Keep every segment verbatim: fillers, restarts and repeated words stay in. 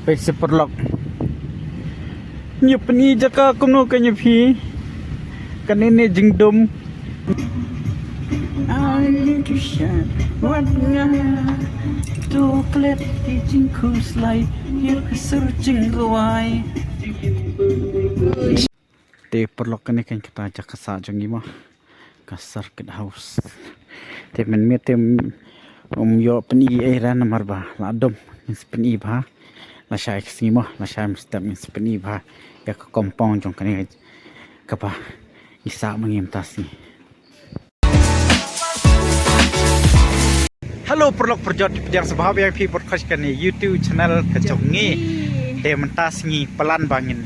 Peit se paralok. Ngi pyni jaka kumno ka ngi phi. Kane ne jingdum. Ai tu sha wat nga. Tu klet ki jingkhuslai. Ïa ka sur jingrwai. Te paralok kane kan kata jaka sah jong ngi mo. Ka circuit house. Te mynmiet te um ïoh pyni ei ra namar ba la dum. Ngin sa pyni bha. Lashai ka sngi mo, lashai mynstep ngin sa pyni bha ïa ka compound jong kane kaba ngi sah ma ngi mynta sngi. Hello paralok parajor, pdiang sngewbha ïa phi bad kane ka YouTube channel ka jong ngi. Te mynta sngi plan ba ngin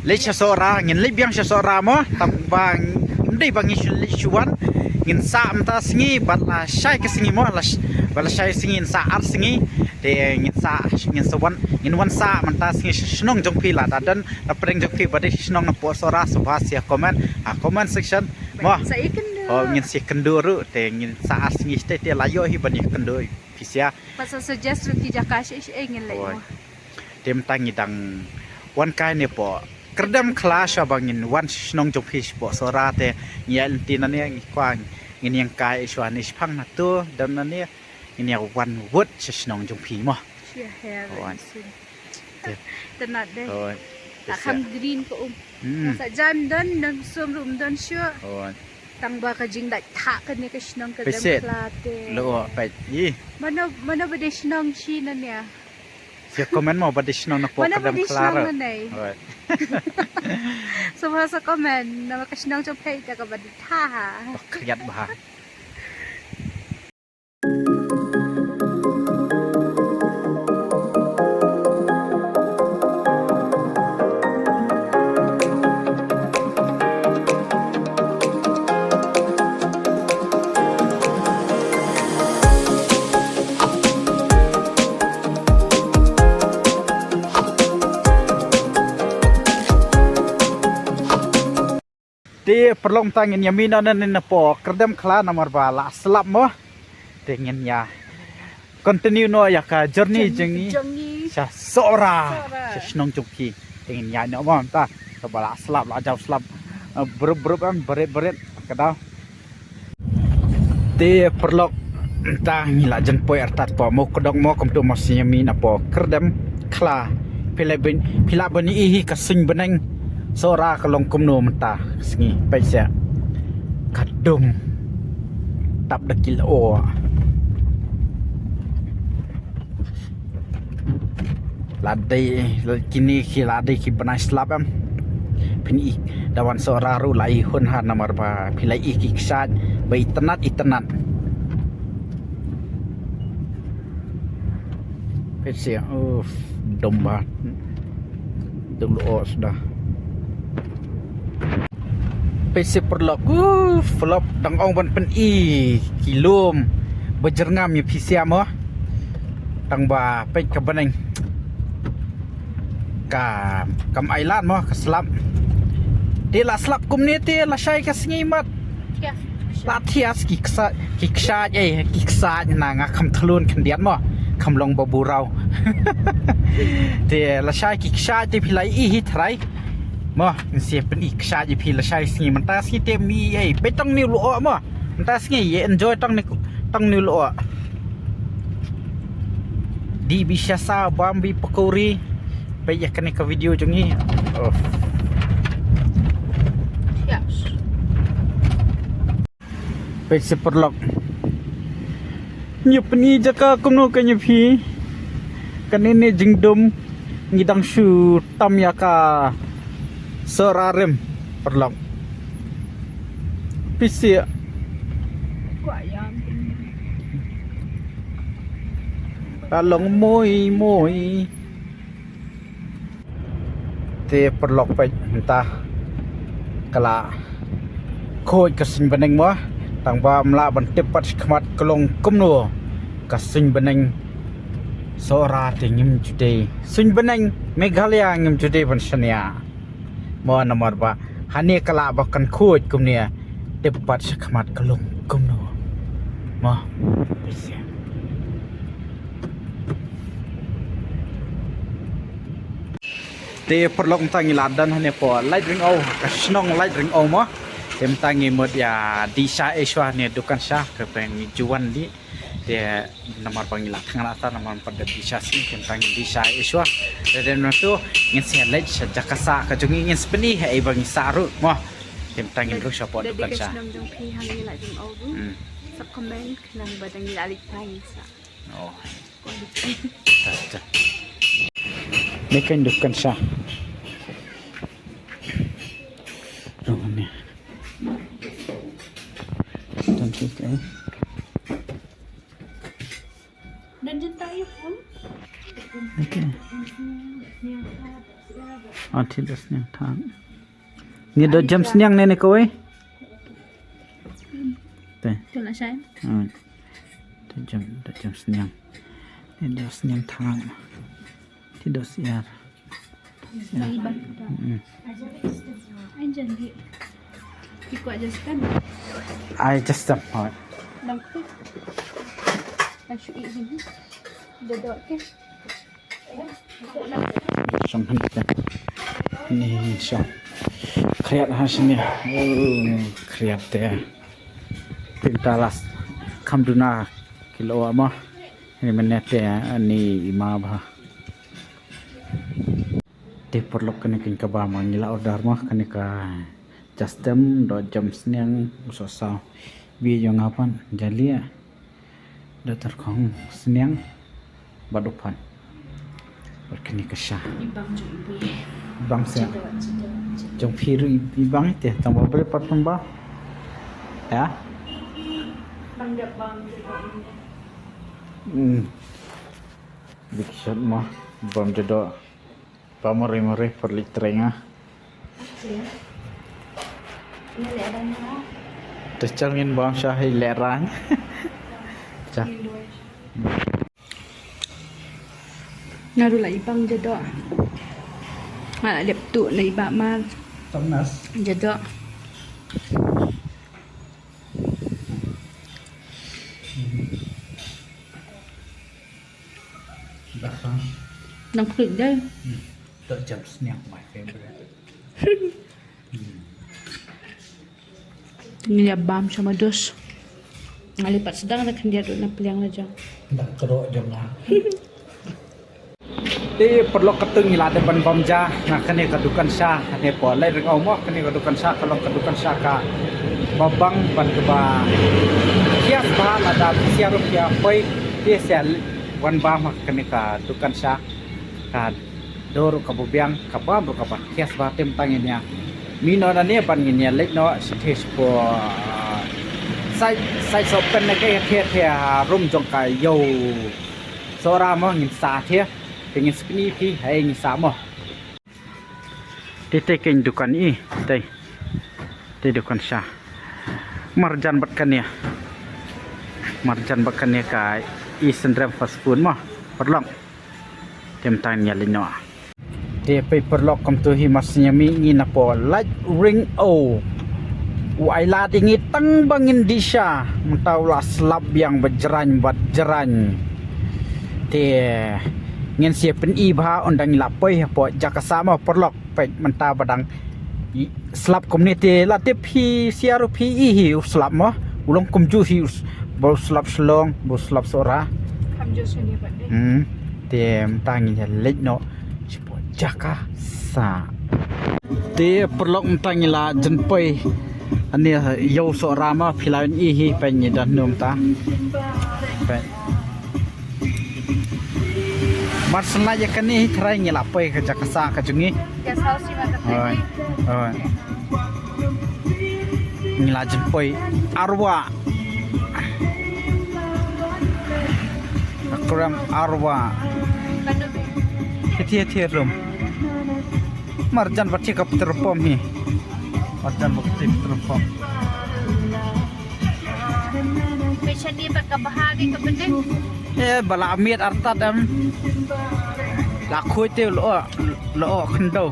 leit sha Sohra, ngin leit biang sha Sohra mo, tang ba ngim dei ba ngin shu leit shu wan. Ngin sah mynta sngi bad lashai ka sngi mo, lash-, bad lashai sngi ngin sah ar sngi. Te ngin sah, ngin sa wan, ngin wan sah mynta sngi sha shnong jong phi, lada don na pdeng jong phi ba dei shnong napoh Sohra, sngewbha sa comment ha comment section mo. Sa ïakynduh. Oh, ngin sa ïakynduh ruh, te ngin sah ar sngi te, te la ïoh hi ban ïakynduh phi sha. Bad sa suggest ruh ki jaka shi shi ngin leit mo. Te mynta ngi dang wan kai ne poh Kyrdem Khla, sha ba ngin wan sha shnong jong phi shapoh Sohra, te ngi ïa lynti nangne, ngi kwah ngin ïeng kai shuwa ne shaphang na tu, don nangne ngin ïa wan wut sha shnong jong phi mo. Sha her. Te. Tynat dei. Oh. Ta kham green ka um. Hmm. Sa jan don, don sum rum don shu. Oh. Tang ba ka jingdait thah kane ka shnong Kyrdem Khla te. Lo peit. Ih. Mano, mano ba dei shnong shi nangne. Sa comment mo ba dei shnong napoh Kyrdem Khla. Mano ba dei shnong nangne. Alright. Sngewbha sa comment namar ka shnong jong phi te kaba dei thah ha. Ba khriat bha. Te paralok, mynta ngin ïa mih noh nangne napoh Kyrdem Khla namar ba la slap mo. Te ngin ïa continue noh ïa ka journey jong ngi sha Sohra, sha shnong jong phi. Te ngin ïa noh mo mynta. Te ba la slap, la jaw slap. Eh, brup brup em, barit barit ka daw. Te paralok, mynta ngi la jan poi artat poh Mawkdong mo, kumto mo sngewbha napoh Kyrdem Khla. Phi lah ban, phi lah ban ïohi ka suiñ bneng Sohra ka long kumno mynta ka sngi, peit sha. Ka dum tap da ki lyoh. La dei, la kine ki la dei ki bnai slap em. Phin i da wan Sohra ruh la i hun ha namar ba phi la i ki kshaid ba itynnat itynnat. Peit sha, uff, dum bha. Dum lyoh suda. Peit sha paralok, uh, paralok dang ong ban pyni ki lum ba jyrngam ïa phi sha mo. Tang ba peit ka bneng. Ka, kam ai lad mo, ka slap. Te la slap kumne te lashai ka sngi mat. La thias ki ksa-, ki kshaid, eh, ki kshaid na nga kham thlun khyndiat mo. Kham long ba burau. Te lashai ki kshaid te phi la i hi trai. Mo, ngin sa pyni kshaid ïa phi lashai sngi, mynta sngi te mi ei, peit tang ne u lyoh mo. Mynta sngi ïa enjoy tang ne, tang ne u lyoh. Dih bishasa, bam bi pakori. Peit ïa kane ka video jong ngi. Oh. Yes. Peit sha paralok. Ngi pyni jaka kumno ka ngi phi. Kane ne jingdum ngi dang shu tam ïa ka Sohra rim paralok. Peit sha. Ka long moi moi. Te paralok peit mynta ka la khuid ka suiñ bneng mo, tang ba ym lah ban tip pat shakhmat ka long kumno ka suiñ bneng Sohra te ngim ju dei. Suiñ bneng Meghalaya ngim ju dei ban shaniah mo namar ba hane ka lah ba kan khuid kumne tip pat shakhmat ka long kumno mo. Peit sha. Te paralok mynta ngi la don hangne hapoh Laitringo, ka shnong Laitringo mo. Te mynta ngi mut ïa die sha eh shuwa ne dukan sha kaba ngi ju wan leh. Te namar ba ngi la thngan ata namar ba da die sha shisien te mynta ngin die sha eh shuwa. Te dei nangtu ngin sa leit sha jaka sah ka jong ngi, ngin sa pyni haei ba ngi sah ruh mo. Te mynta ngin ruh sha hapoh dukan sha. Shnong jong phi ha ngi Laitringo ruh. Hmm. Sa comment khnang ba dang ngi la leit phai ngin sah. Oh. Te te. Ne ka dukan sha. Ruh ne. Don ki ka. Don jin tang ïa pun. Okay. Ah, te da sniang tang. Ni da jam sniang ne ne kawei. Te. Tu la shai. Hmm. Da jam, da jam sniang. Ni da sniang tang. Te da siar. Sa iban. Hmm. Ai jan di. Ki kwah just kan. Ai just kan. Hoi. Nang klik. Ai shu i jin. Jadok ke. Shong han te. Ni shong. Khriat ha shini. Oh, khriat te. Pinta las. Kam duna kilo ama. Ni menete ni ima ba. Te paralok kane kane kaba ma ngi la order ma kane ka Justem do jam sniang u soh saw. Bi jong nga pan jali. Da tar khong sniang bad u pan. Bad kane ka sha. I bang jong i bui. Bang sniang. Jong phi ruh i bang te tang ba bele pat pun ba. Ya. Bang da bang. Hmm. Big shot ma bam jadok. Ba mari mari perli teringa. Te chal ngin bam sha hi lerang. Cha. Nga ruh la i bang jadok. Nga la dep tu na i ba mar. Thomas. Jadok. Nang klik dai. Hmm. Tok jam sniang my favorite. Hmm. Ngi ïa bam sha ma dos. Ngali pat sdang da khyndiat ruh na pliang la jong. Da kro jong nga. Te paralok katto ngi la dep ban bam ja na kane ka dukan sha kane hapoh Laitringo mo kane ka dukan sha ka long ka dukan sha kaba bang bad kaba kias bha lada phi sa ruh phi ïa poi phi sa wan bam ha kane ka dukan sha ka dor kaba biang ka bam ruh kaba kias bha te mynta ngin ïa mih noh nangne ban ngin ïa leit noh sha te shapoh side side sohpen ne ka ïa te te rum jong ka ïew Sohra mo ngin sah te. Te ngin sa pyni phi haei ngin sah mo. Te te kane dukan i te. Te dukan sha. Marjan bad kane. Marjan bad kane ka i Syndrem Fast Food mo. Paralok. Te mynta ngi ïa leit noh. Te peit paralok kumto hi mar shu ïa mih ngi na hapoh Laitringo. U ailad ïa ngi tang ba ngin die sha mynta u la slap biang ba jrang bad jrang. Te ngin sa ïa pyni bha ynda ngi la poi hapoh jaka sah mo paralok peit mynta ba dang slap kumne te la tip phi sa ruh phi i hi u slap mo u long kumjuh hi u s- ba u slap shlong ba u slap Sohra. Hmm. Te mynta ngi ïa leit noh shapoh jaka sah. Te paralok mynta ngi la jan poi. Ani ïew Sohra ma phi la i hi peit ngi don mynta. Peit. Mar shu la ïa kane hi tharai ngi la poi ka jaka sah ka jong ngi. Guest house hi ma ka. Hooid. Hooid. Ngi la jan poi arwa. Akram arwa. Hiti hiti rum. Marjan bati ka petrol pump hi. Marjan bati petrol pump. Pei shane pat ka bha dei ka pyneh. Eh, ba la miet artat em. La khuid te lo lo khyndew.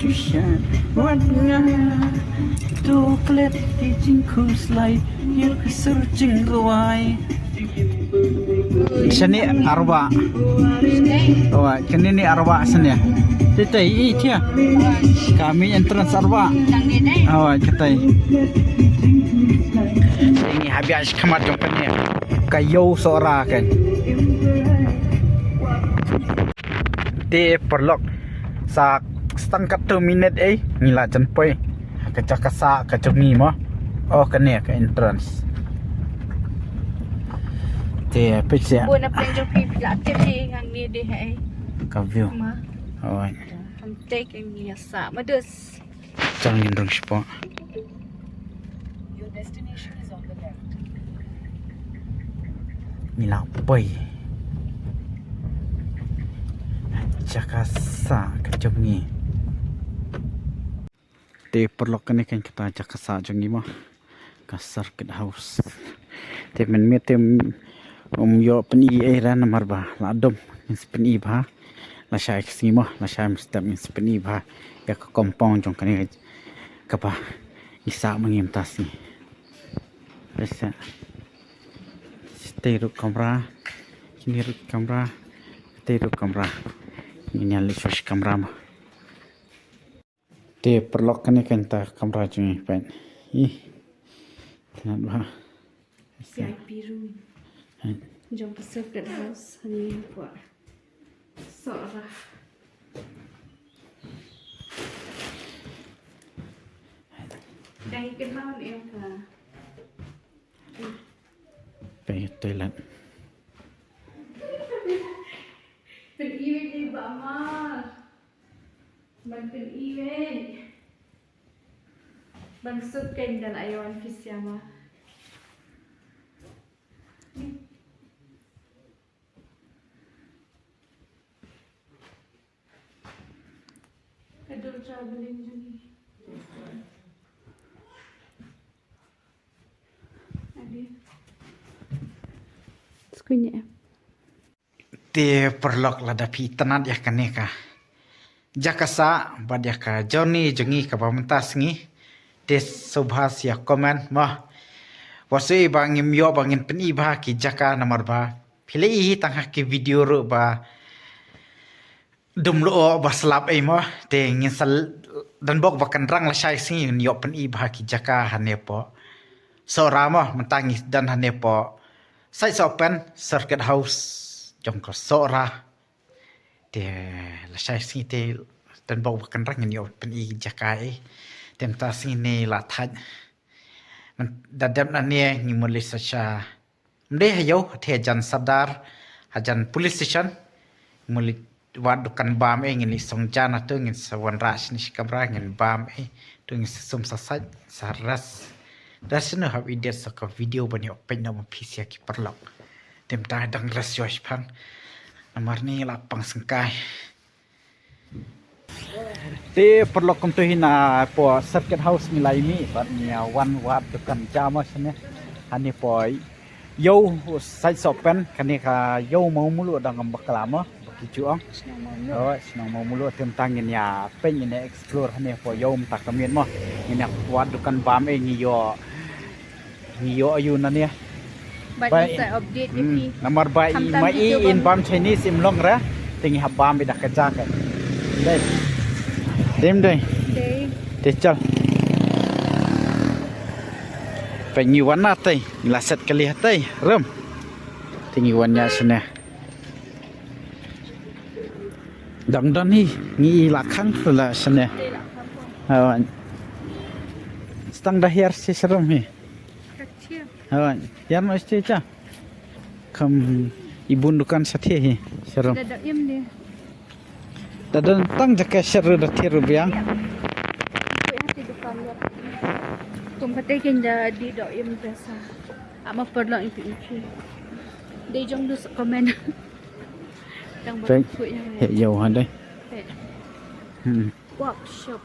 Wat nga to klet ki jingkhuslai ïa ka sur jingrwai. Shane arwa. Wa kane ne arwa shane. Te te i tia. Ka main entrance arwa. Wa kata. Ini habis khmat jong kane. Ka ïew Sohra kan. Te paralok sa stang katto minit ei ngi la jan poi ha ka jaka sah ka jong ngi mo. Oh kane ka entrance. Te peit seh. Bun na pdeng jong phi phi la tip hi hangne dei ha ei. Ka view. Ma. Oh. Ham te ka ngi ïa sah ma dus. Chang ngin rung shapoh. Your destination is on the left. Ngi la poi. Jaka sah ka jong ngi. Te paralok kane kan kata jaka sah jong ngi mo. Ka Circuit House. Te mynmiet te um ïoh pyni ei ra namar ba la dum ngin sa pyni bha. Lashai ka sngi mo, lashai mynstep ngin sa pyni bha ïa ka compound jong kane kaba ngi sah ma ngi mynta sngi. Lashai. Shatei ruh kamra, kine ruh kamra, shatei ruh kamra. Ngin ïa leit sha kamra mo. Te paralok kane kan ta kamra jong ngi peit. Ih. Tnat bha. V I P room. Hai. Jong ka Circuit House hani kwah. Sohra. Dang kynmaw ne em ka. Peit toilet. Pyni wei dei ba ma. Ban pyni wei. Ban suk kein dan ayon phi siama. Ka dur traveling jong ngi. Adi. Skunya. Te paralok lada phi tnat ïa kane ka jaka sah bad ïa ka journey jong ngi kaba mynta sngi. Te sngewbha sa comment mo. Wat shu i ba ngim ïoh ba ngin pyni bha ki jaka namar ba phi la i hi tang ha ki video ruh ba dum lyoh ba slap ei mo. Te ngin sa l-, dang bok ba kan rang lashai sngi ngin ïoh pyni bha ki jaka hane poh Sohra mo, mynta ngi dang hane poh Side Sohpen, Circuit House jong ka Sohra. Te lashai sngi te dang bok ba kan rang ngin ïoh pyni jaka ei. Te mynta sngi ne la thait. Myn-, da dep nane ngi mut leit sa sha Ym dei ha ïew, ha te hajan Sadar, hajan police station. Mut leit wad dukan bam ei, ngin leit song jan hato, ngin sa wanrah shane shi kamra, ngin bam ei. To ngin sa sum sa sait, sa rest. Da shano hap edit sa ka video ban ïoh peit noh ma phi sha ki paralok. Te mynta dang rest ïoh shipang. Namar ne la pang sngewkai. Te paralok kumto hi na poh Circuit House ngi la ïa mih bad ngi ïa wan wad dukan jam shane. Hane poh ïew Side Sohpen kane ka ïew Mawmluh dang kam bakla mo ba ki ju ong. Shnong Mawmluh. Oh, shnong Mawmluh te mynta ngin ïa peit ngin ïa explore hane poh ïew mynta ka miet mo. Ngin ïa wad dukan bam ei ngi ïoh Ngi ïoh ayu nane. Bad ngi sa update ïa phi. Namar ba i ma i in bam Chinese im long ra. Te ngi hap bam i da ka ja ka. Dei. Dim dei. Dei. Te chal. Peit ngi wan na tei. Ngi la set kali ha tei. Rem. Te ngi wan ïa shane. Dang don hi. Ngi i la khang la shane. Dei la khang. Hawan. Stang da hiar shi sharum hi. Ka thiah. Hawan, ïar noh shatei cha. Kam i bun dukan shatei hi, sharum. Da da im de. Da da tang jaka sharum da thiah ruh biang. Kum kata kein da dih da im biasa. Ama paralok im pi im pi. Dei jong dus comment. Dang ba. Pek. He ïew ha dei. Pek. Hmm. Workshop.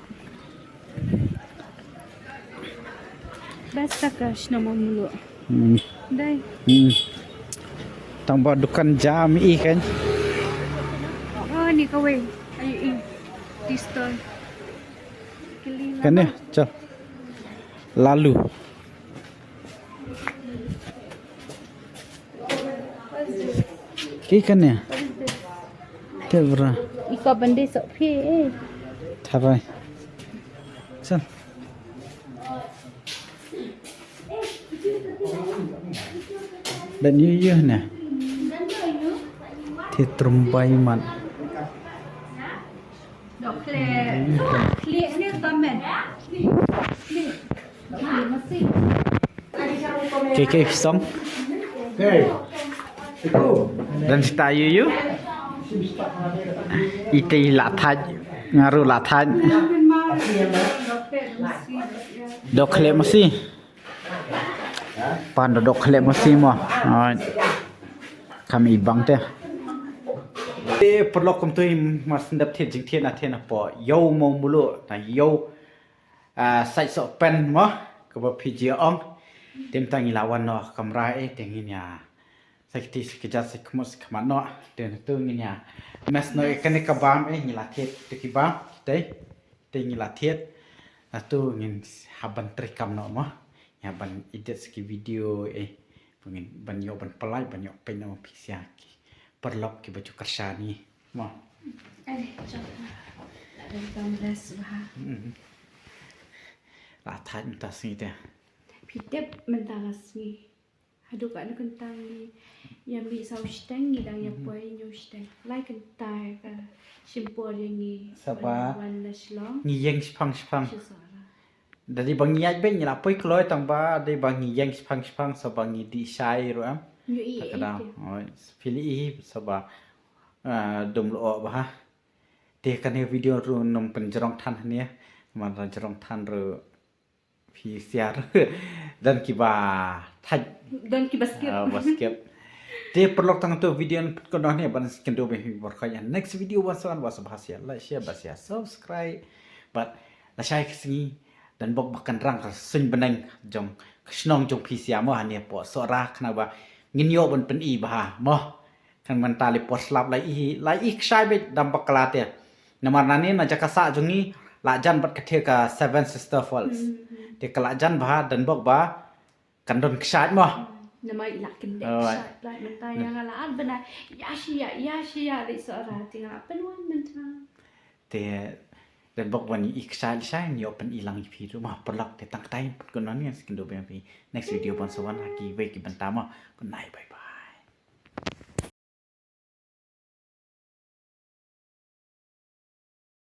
Best ka shnong Mawmluh. Hmm. Dei. Hmm. Tang ba dukan jam i kan. Oh, ni kawei. Ai i. Di stall. Kane, chal. Lalu. Ki kane. Te bra. Iko bende sok phi, eh. Tharai. Chal. Dan yu yu ne. Te trumbai man. Dok khleh. Khleh ne tamen. Khleh. Khleh masih. Ke ke song. Dan sita yu yu. Ite la thaj. Ngaru la thaj. Dok khleh masih. Pan dok khleh masih mo. Ai. Kam i bang te. Te paralok kumtu i mar sngewdep thied jingthied na thied na po. Ïew mo mulu na ïew. Ah, sait soh pen mo. Kaba phi ji ong. Te mynta ngi la wan noh kamra eh te ngin ïa. Sa kti sa kjat sa khmut sa khmat noh. Te ntu ngin ïa. Mes noh eh kane ka bam eh ngi la thied te ki bam. Te. Te ngi la thied. Natu ngin hap ban treikam noh mo. Ngi hap ban edit sa ki video eh. Ban ngin ban ïoh ban pynlait ban ïoh pyn noh pisa ki. Paralok kiba ju kyrshan ngi. Mo. Ai, jop. La dang tam rest bha. Mm. La thait mynta sngi te. Phi tip mynta ka sngi. Haduh katno kynta ngi ïa mih saw shiteng ngi dang ïa poi hynñiew shiteng. Lai kynta ka shim por ïa ngi. Saba wan, wan na Shillong. Ngi ïeng shipang shipang. Shisha la. Da dei ba ngi ïaid beit ngi la poi kloi tang ba dei ba ngi ïeng shipang shipang saba ngi dih shai ruh em. Ngi ïohi. Ta ka dang. Oi, phi la ïohi saba, ah, dum lyoh bha. Te kane video ruh nym pynjrong than hangne. Namar jrong than ruh phi siar. Don kiba thait. Don kiba skip. Ah, ba skip. Te paralok tang tu video pynkuno hangne ban skyndu ba phi bor khaja. Next video wan sa wan ba sa bha sia like share ba sia subscribe. But la shai ka sngi dan bok ba kan rang ka suiñ bneng jong ka shnong jong phi sia mo hangne po Sohra khnang ba ngin ïoh ban pyni bha mo. Kan mynta li por slap la i, la i kshai beit dam bakla te. Namar nane na jaka sah jong ngi la jan bad ka thir ka Seven Sister Falls. Hmm. Te ka la jan bha dan bok ba kan don kshai mo. Hmm. Namar i la kyndit kshai la mynta ïa nga la at bna ïa shi ïa, ïa shi ïa leit Sohra te nga la pynwan mynta. Te dan bok ban i kshai shai ngi ïoh pyni lang ïa phi ruh ma paralok te tang kata pynkuno ngi skyndu ba ïa phi next video ban sa wan ha kiwei ki bynta mo. Good night, bye bye.